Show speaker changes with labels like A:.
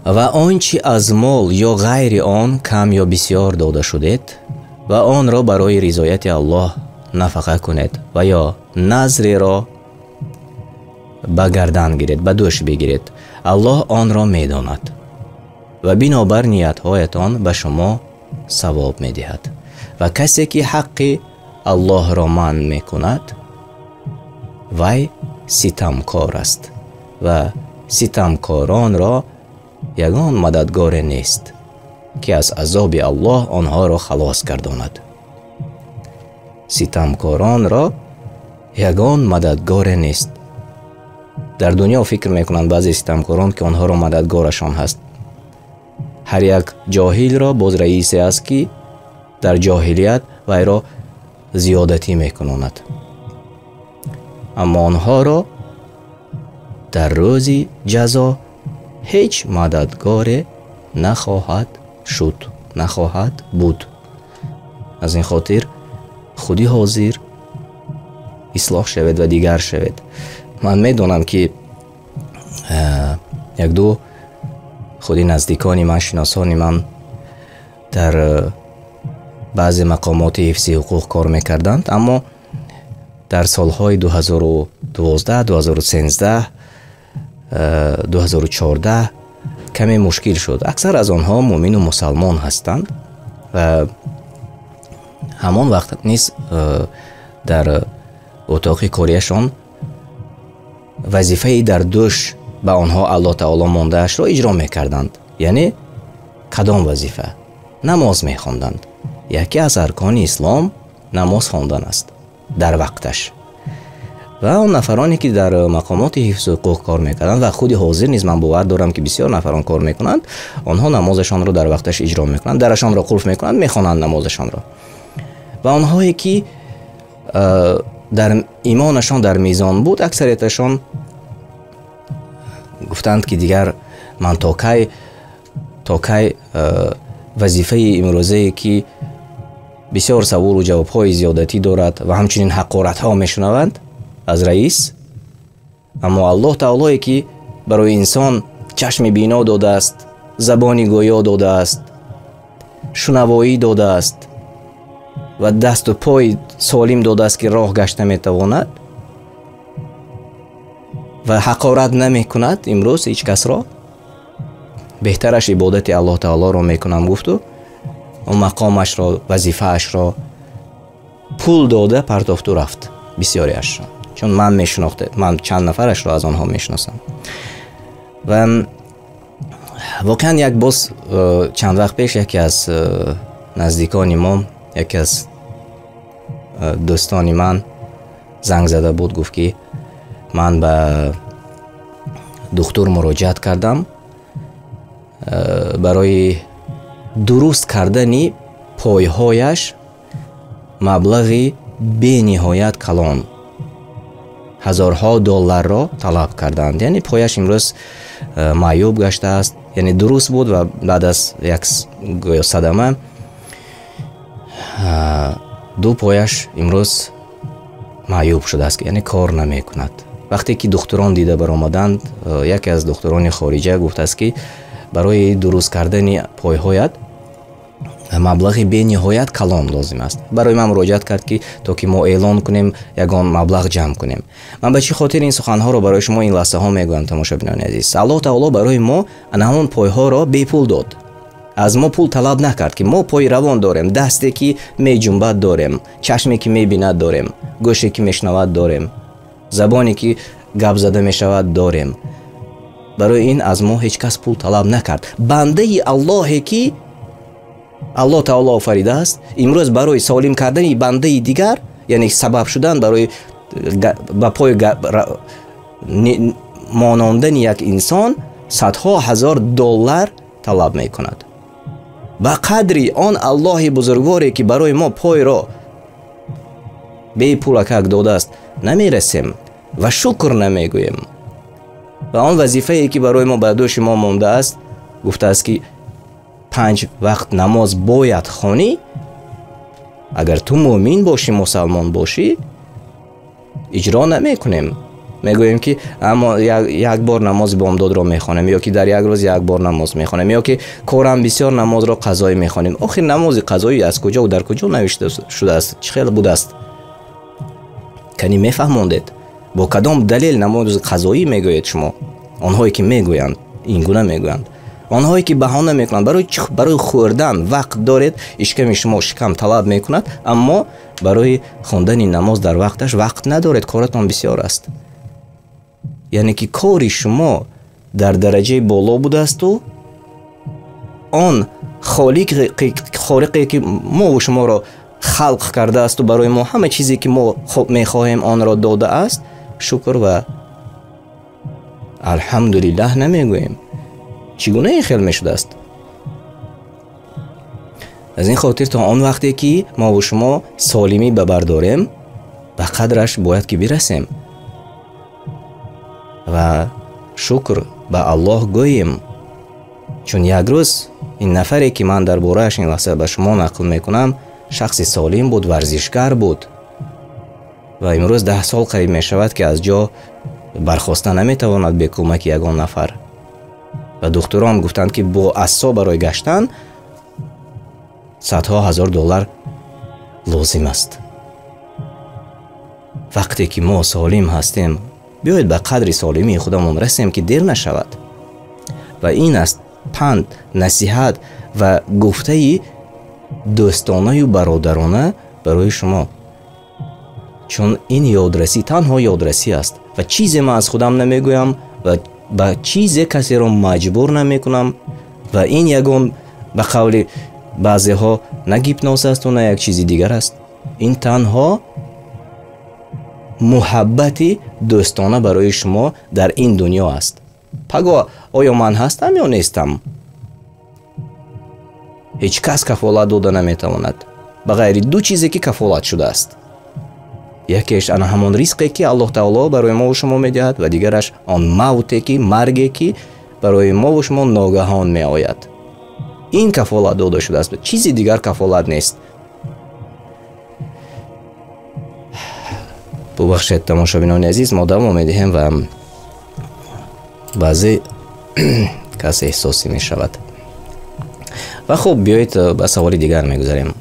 A: Ва он чи аз мол ё ғайри он кам ё бисёр дода шудед, ва онро барои ризояти Аллоҳ нафақа кунед ва ё назреро ба гардан гиред, ба дӯш бигиред, Аллоҳ онро медонад ва бинобар ниятҳоятон ба шумо савоб медиҳад. Ва касе ки ҳаққи Аллоҳро манъ мекунад, вай ситамкор аст ва ситамкоронро ягон мададгоре нест, ки аз азоби Аллоҳ онҳоро халос гардонад. Ситамкоронро ягон мададгоре нест. Дар дунё фикр мекунанд баъзе ситамкорон, ки онҳоро мададгорашон ҳаст. Ҳар як ҷоҳилро боз раисе аст, ки дар ҷоҳилият вайро зиёдатӣ мекунонад. Аммо онҳоро дар рӯзи ҷазо ҳеҷ мададгоре нахоҳад шуд, нахоҳад буд. Аз ин хотир худи ҳозир ислоҳ шавед ва дигар шавед. Ман медонам, ки якду худи наздикони ман, шиносони ман дар баъзе мақомоти ҳифзи ҳуқуқ кор мекарданд, аммо дар солҳои 2012, 2013, 2014 каме мушкил шуд. Аксар аз онҳо муъмину мусалмон ҳастанд ва ҳамон вақт низ дар утоқи кориашон вазифаи дар дӯш ба онҳо Аллоҳ таоло мондаашро иҷро мекарданд. Яъне кадом вазифа? Намоз мехонданд. Яке аз аркони ислом намоз хондан аст дар вақташ. Ва он нафароне, ки дар мақомоти ҳифзи ҳуқуқ кор мекарданд ва худи ҳозир низ ман бовар дорам, ки бисёр нафарон кор мекунанд, онҳо намозашонро дар вақташ иҷро мекунанд, дарашонро қулф мекунанд, мехонанд намозашонро. Ва онҳое ки дар имонашон дар мизон буд, аксарияташон гуфтанд, ки дигар ман то кай вазифаи имрӯзае, ки бисёр саволу ҷавобҳои зиёдатӣ дорад ва ҳамчунин ҳақоратҳо мешунаванд аз раис, аммо Аллоҳ таолое, ки барои инсон чашми бино додааст, забони гӯё додааст, шунавоӣ додааст ва дасту пои солим додааст, ки роҳ гашта метавонад ва ҳақорат намекунад имрӯз ҳеҷ касро, беҳтараш ибодати Аллоҳ таолоро мекунам, гуфту он мақомашро, вазифаашро пул дода партофту рафт бисёриашро, чун ман мешинохта, ман чанд нафарашро аз онҳо мешиносам. Ва воқеан як боз чанд вақт пеш яке аз наздикони мо, яке аз дӯстони ман занг зада буд, гуфт, ки ман ба духтур муроҷиат кардам, барои дуруст кардани пойҳояш маблағи бениҳоят калон, ҳазорҳо долларро талаб карданд. Яъне пояш имрӯз маъюб гаштааст, яъне дуруст буд ва баъд аз як гӯё садама ду пояш имрӯз маъюб шудааст, яъне кор намекунад. Вақте ки духтурон дида баромаданд, яке аз духтурони хориҷа гуфтааст, ки барои дуруст кардани пойҳоят маблағи бениҳоят калон лозим аст. Барои ман муроҷиат кард, ки то ки мо эълон кунем, ягон маблағ ҷамъ кунем. Ман ба чӣ хотир ин суханҳоро барои шумо ин лаҳзаҳо мегӯям, тамошобинони азиз? Аллоҳ таоло барои мо ана ҳамон пойҳоро бепул дод, аз мо пул талаб накард, ки мо пои равон дорем, дасте ки меҷунбад дорем, чашме ки мебинад дорем, гӯше ки мешунавад дорем, забоне ки гап зада мешавад дорем. Барои ин аз мо ҳеҷ кас пул талаб накард. Бандаи Аллоҳе, ки Аллоҳ таоло офаридааст, имрӯз барои солим кардани бандаи дигар, яъне сабаб шудан барои ба пой монондани як инсон, садҳо ҳазор доллар талаб мекунад. Ба қадри он Аллоҳи бузургворе, ки барои мо пойро бепулакак додааст, намерасем ва шукр намегӯем. Ва он вазифае, ки барои мо ба дӯши мо мондааст, гуфтааст, ки панҷ вақт намоз бояд хонӣ, агар ту муъмин бошӣ, мусалмон бошӣ, иҷро намекунем. Мегӯем ки аммо як бор намози бомдодро мехонем, ё ки дар як рӯз як бор намоз мехонем, ё ки корам бисёр намозро қазоӣ мехонем. Охир намози қазоӣ аз куҷо ва дар куҷо навишта шудааст? Чӣ хел будааст? Кани мефаҳмондед? Бо кадом далел намози қазоӣ мегӯед шумо? Онҳое ки мегӯянд, ин гуна мегӯянд. Онҳое ки баҳона мекунанд, барои чӣ? Барои хӯрдан вақт доред, ишками шумо шикам талаб мекунад, аммо барои хондани намоз дар вақташ вақт надоред, коратон бисёр аст. Яъне ки кори шумо дар дараҷаи боло будаасту он холиқе ки мову шуморо халқ кардаасту барои мо ҳама чизе ки мо мехоҳем онро додааст, шукр ва алҳамдулиллаҳ намегӯем. Чӣ гуна ин хел мешудааст? Аз ин хотир то он вақте ки мову шумо солимӣ ба бар дорем, ба қадраш бояд ки бирасем ва шукр ба Аллоҳ гӯем. Чун як рӯз ин нафаре ки ман дар борааш ин лаҳза ба шумо нақл мекунам, шахси солим буд, варзишгар буд ва имрӯз 10 сол қариб мешавад ки аз ҷо бархоста наметавонад бе кӯмаки ягон нафар. Ва духтурон гуфтанд ки бо асо барои гаштан садҳо ҳазор доллар лозим аст. Вақте ки мо солим ҳастем, биёед ба қадри солимии худамон расем ки дер нашавад. Ва ин аст панд, насиҳат ва гуфтаи дӯстонаю бародарона барои шумо. Чун ин ёдрасӣ танҳо ёдрасӣ аст ва чизе ман аз худам намегӯям ва ба чизе касеро маҷбур намекунам ва ин ягон ба қавли баъзеҳо на гипноз асту на як чизи дигар аст. Ин танҳо муҳаббати дӯстона барои шумо дар ин дунё аст. Паго оё ман ҳастам ё нестам? Ҳеҷ кас кафолат дода наметавонад ба ғайри ду чизе ки кафолат шудааст. Якеш ана ҳамон ризқе ки Аллоҳ таоло барои мову шумо медиҳад ва дигараш он мавте ки марге ки барои мову шумо ногаҳон меояд. Ин кафолат дода шудааст, чизи дигар кафолат нест. Бубахшед тамошобинони азиз, мо давом медиҳем ва баъзе кас эҳсосӣ мешавад. Ва хуб, биёед ба саволи дигар мегузарем.